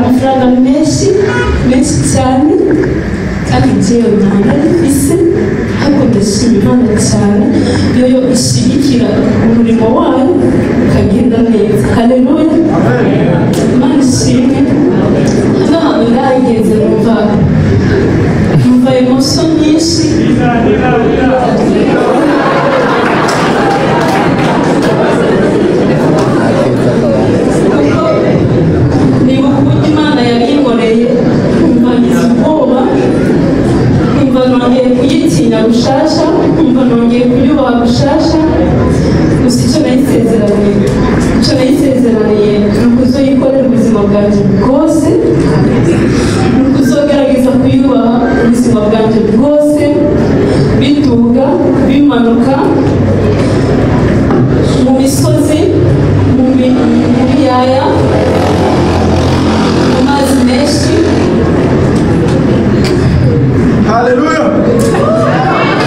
Amafaranga menshi menshi cyane kandi njyewe ntabwo mfise, ariko ndashima Imana cyane yoyo ishyigikira umurimo wayo ukagenda neza. Haleluya, Imana ishimwe. Hano hantu ndahageze numva emotion nyinshi. Nibuka uburyo Imana yabinkoreye, nkumva ngize ubwoba, nkumva nongeye kuyitinya gushasha, nkumva nongeye kuyubaha gushasha. Gusa icyo nayisezeraniye ni ukuzoyikorera ubuzima bwanjye bwose, ni ukuzogerageza kuyubaha ubuzima bwanjye bwose, biduga bimanuka mu misozi, mu biyaya, mu mazi menshi. Haleluya.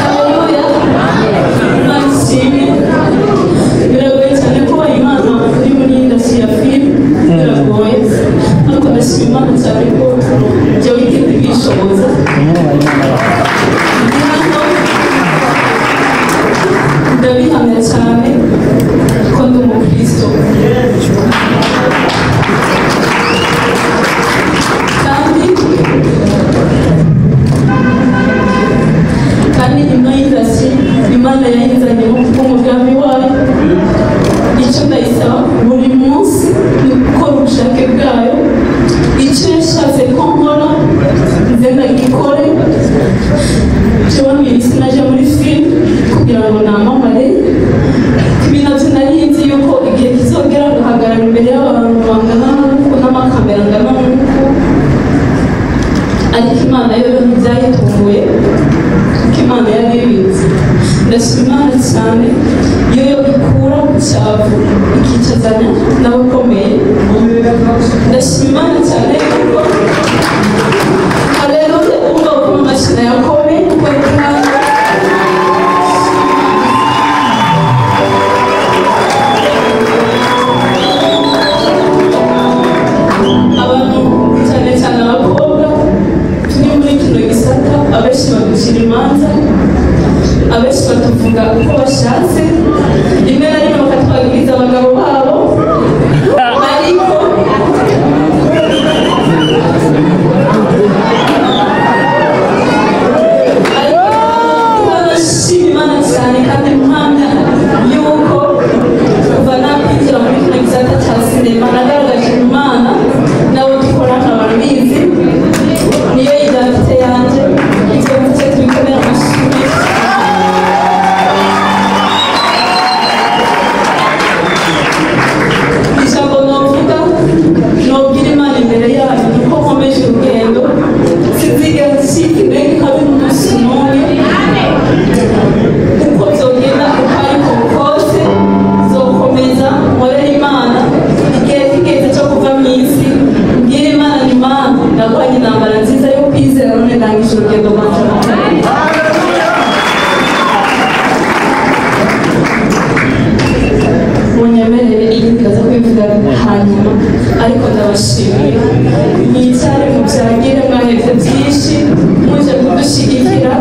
Haleluya. Imana ishimwe. Biragoye cyane kuba Imana uri muri industry ya film, biragoye, ariko ndashima Imana cyane ko ibyo wigeze bishoboza. Ndabihamya cyane ko ndi umukristo, kandi ino y'industry Imana yayinzanye nk'umugambi wayo. Icyo ndayisaba buri munsi ni gukora ubushake bwayo, icyo yashatse ko nkora nze ndagikore. Jewe mw'isi naje muri film kugira ngo namamare, ibi nabyo nari nzi yuko igihe kizogera ngahagarara imbere y'abantu bangana n'uku n'amakamera angana n'uku, ariko Imana yo ntibyayitunguye kuko Imana yari ibizi. Ndashima Imana cyane iyo yo ikura ku cyavu ikicazanya n'abakomeye. Ndashima Imana cyane kuko haleluya, umva uko amashina yakome kuko abantu cyane cyane abakobwa turi muri kino gisata, abenshi baducira imanza, abenshi batuvuga uko bashatse, rimwe na rimwe bakatwagiriza abagabo babo, ariko ndashima Imana cyane kandi mpamya yuko kuva nakwinjira muri kino gisata cya sinema nagaragaje Imana n'abo dukorana barabizi, niyo identite yanjye. Ibyo mfite tubikomere amashyi. Ijambo novuga nobwira Imana imbere yayo ni uko nkomeje urugendo, sinzigera ncika intege habe n'umunsi n'umwe. Uko byogenda uko ariko kose nzokomeza nkorere Imana. Igihe kigeze cyo kuva mu isi mbwira Imana ni Imana ndaguhanye intambara nziza yo kwizera, none ndangije urugendo rwanjye. Munyemerere ibindi ndaza kubivuga hanyuma, ariko ndabashimiye. Mwicare mubyagire, mwahevye byinshi muje kudushyigikira,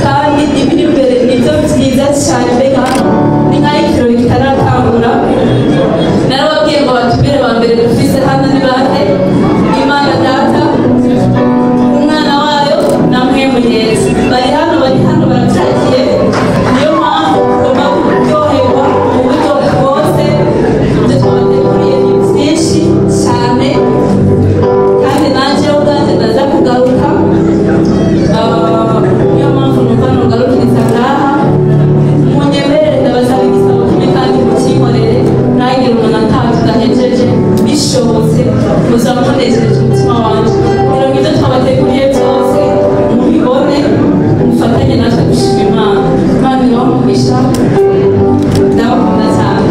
kandi ibiri imbere nibyo byiza cyane. Mbega hano ni nk'aho ikirori kitaratangura. Narababwiye ngo batumire ba mbere dufise hano ni bande? Imana Data, umwana wayo na mwe mugenzi bari hano, bari hano barabyagiye. Niyo mpamvu tugomba kuryoherwa mu buryo bwose. Ibyo twabateguriye ni byinshi cyane, kandi nanjye ubwanjye ndaza kugaruka. Niyo mpamvu numva nugarukiriza ngaha. Munyemerere ndabasaba igisabo kimwe kandi mukinkorere, ntagire umuntu ataha tudahejeje. Bishobotse muzaba munezereje umutima wanjye, kugira ngo ibyo twabateguriye byose mubibone, mufatanye natwe gushima Imana. Imana ibahe umugisha, ndabakunda cyane.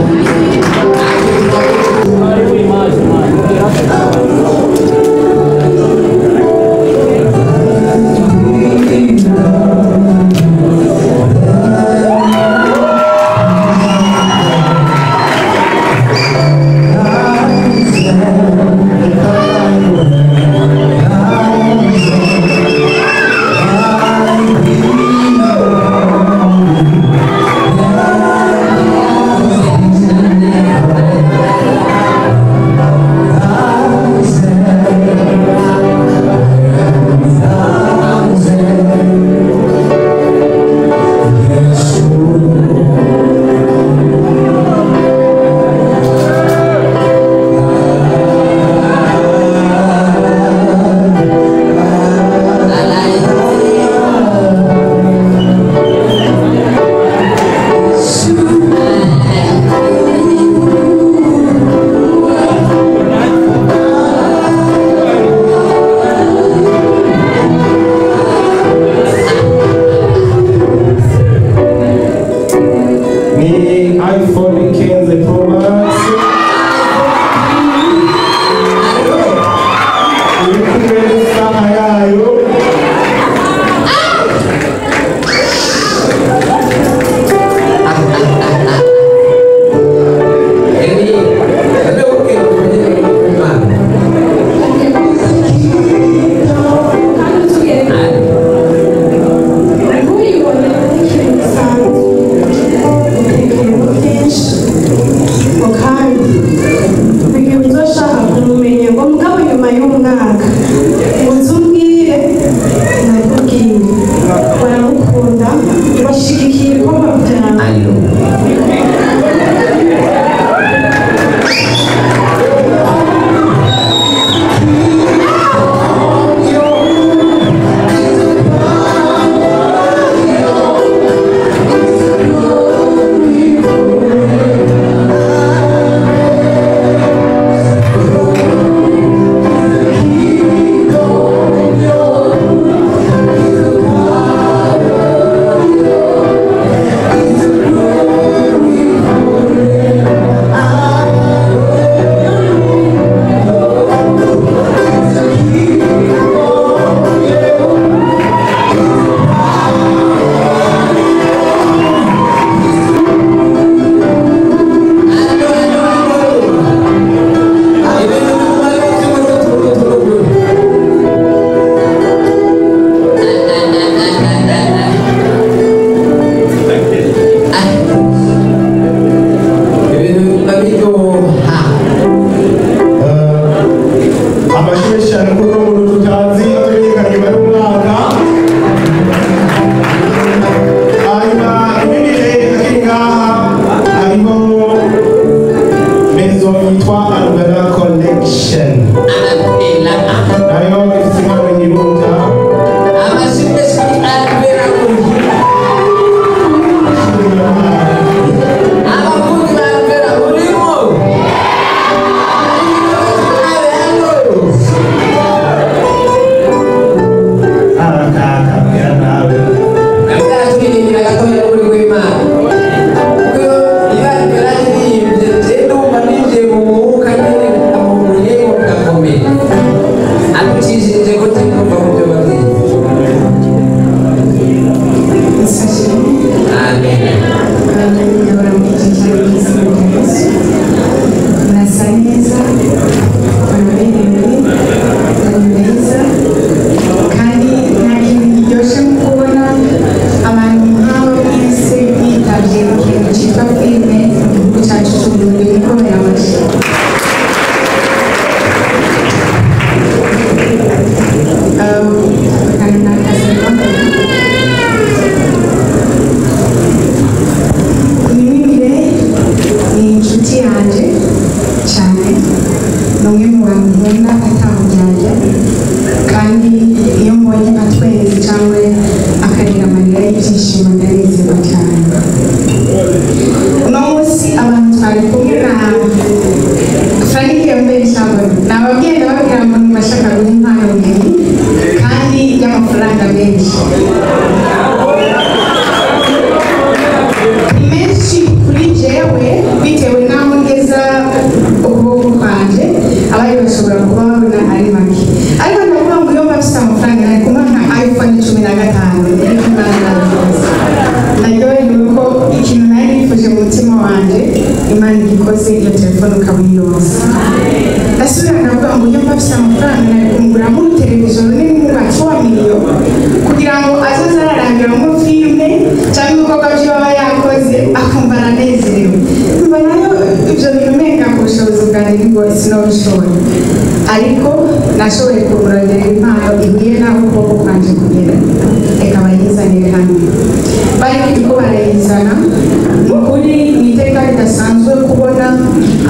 Thank you. Menshi cyane kuko umuntu tutazi atumenyekana nyuma y'umwaka. Hanyuma ibindi akiri ngaha hariho maison yitwa Alvera Collection, nayo ifite impano yihuta. Arakaka nawe. Murasa neza, muraberewe, muri beza, kandi nta kintu kiryoshye nko kubona abantu nk'abo mwese mwitabye ikintu cyitwa filime mu gihugu cyacu cy'Uburundi. Mukomere amashyi. Akantu nakasema Mimire ni inshuti yanjye cyane, ni umwe mu bantu nkunda atamuryarya, kandi iyo mbonye atweretse cyangwa akarira amarira y'ibyishimo ndanezerwa cyane. Uno munsi abantu twari kumwe na Frank yambaye ijambo, nababwiye ndababwira ngo ntibashaka guha impano bumenyi kandi y'amafaranga menshi, ni menshi kuri jewe bitewe n'aho ngeza ukuboko kwanje. Abandi bashobora kuba babona ari make, ariko ndavuga ngo iyo mba mfite amafaranga nari kumuha nka iPhone 15. Ariko Imana nabikoze, naryohewe ko ikintu nari nifuje mu mutima wanje Imana igikoze, iyo telefone ukaba uyironse. Ndasubira ndavuga ngo iyo mba mfite amafaranga nari kumuguramo televiziyo runini nk'ubatsi wa miliyo kugira ngo azoze ararangiramo filime cyangwa ibikorwa byo aba yakoze akumva aranezerewe. Numva nayo ibyo bintu umenga ku bushobozi bwanjye nibwo sinabishobora, ariko nashoboye kumurondera impano ihuye n'aho ukuboko kwanjye kugera. Reka bayizanire hano. Bari ko barayizana. Ni ukuri ni iteka ridasanzwe kubona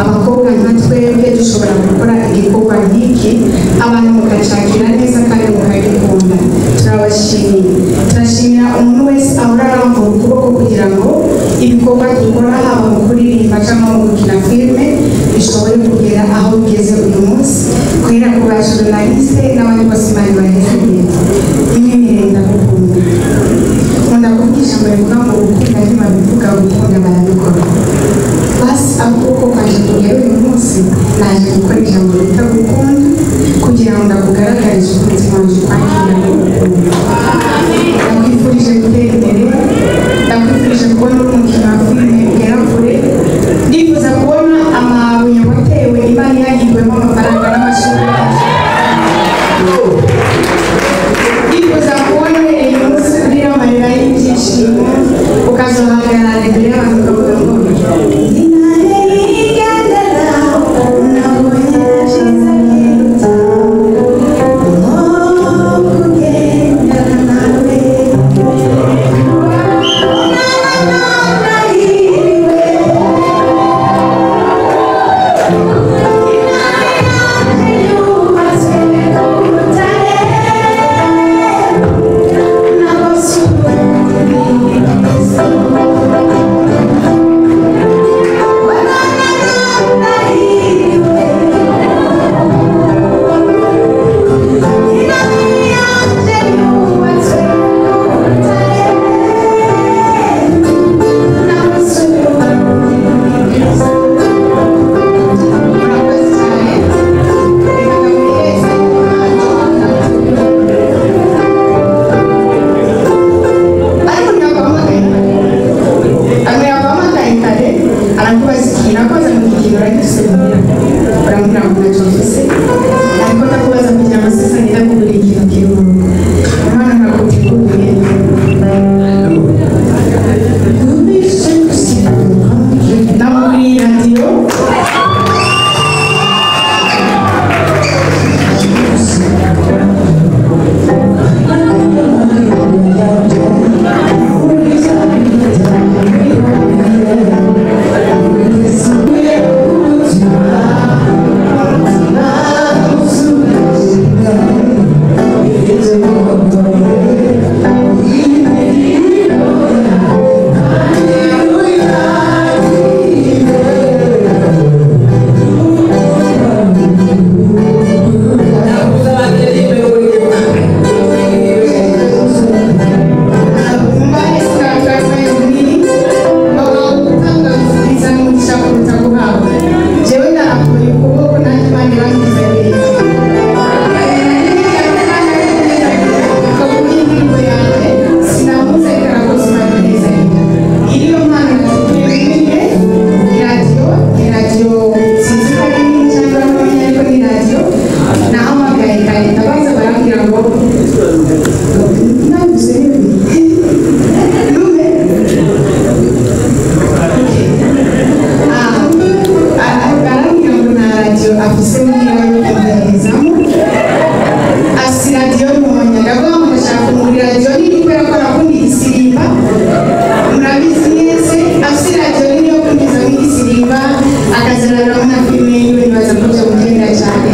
abakobwa nka twebwe dushobora gukora igikorwa nk'iki, abantu mukacakira neza kandi mukagikunda. Turabashimiye, turashimira umuntu wese ahora arambura ukuboko kugira ngo ibikorwa dukora, haba mu kuririmba cyangwa mu gukina filime, bishobore kugera aho bigeze uyu munsi, guhera ku ba journaliste n'abandi bose. Imana ibahezagire. Imwe ndagukunda. Nkunda kuvuga ijambo rivuga ngo gukunda ntibabivuga, gukunda barabikora. Basi aho ukuboko kwanje kugera uyu munsi, naje gukora ijambo bita gukunda kugira ngo ndakugaragarize umutima wanjye ukwakira n'urukundo. Ndakwifurije gutera imbere, ndakwifurije kubona uri umukinnyi wa filime ugera kure. Ndifuza kubona amabuye watewe Imana yagirwemo amafaranga n'amashuri. Ndifuza kubona uhereye umunsi urira amarira y'ibyishimo, ukazohagarara imbere y'abantu ukavuga ngo "Sinarigendera, nabonye byiza biruta nko kugendana." Ndabaza barambwira ngo navuze nume. Barambwira ngo nta radiyo afise muhira yo kumvirizamo, afise radiyo ntonya. Ndavuga ngo ndashaka kumugurira radiyo nini kubera ko arakunda igisirimba, murabizi mwese. Afise radiyo nini yo kumvirizamo igisirimba, akazararamo na filime yiwe. Nibaza ko vyomuryohera cane.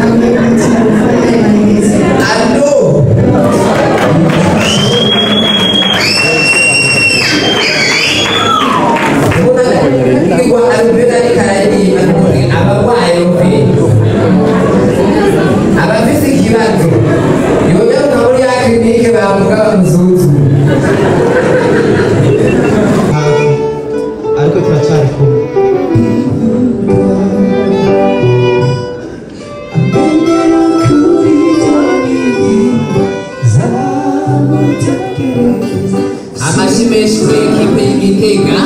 Avuye ku mutima gufana ibanezero. Allo. Ubona Albert ariko araririmba, none abarwaye mve abafise ikibazo yogaruka muri ya clinique bamuga bamusuzume. Ariko turacyari kumwe. Amashyi menshi kuri ekipe y'Igitega.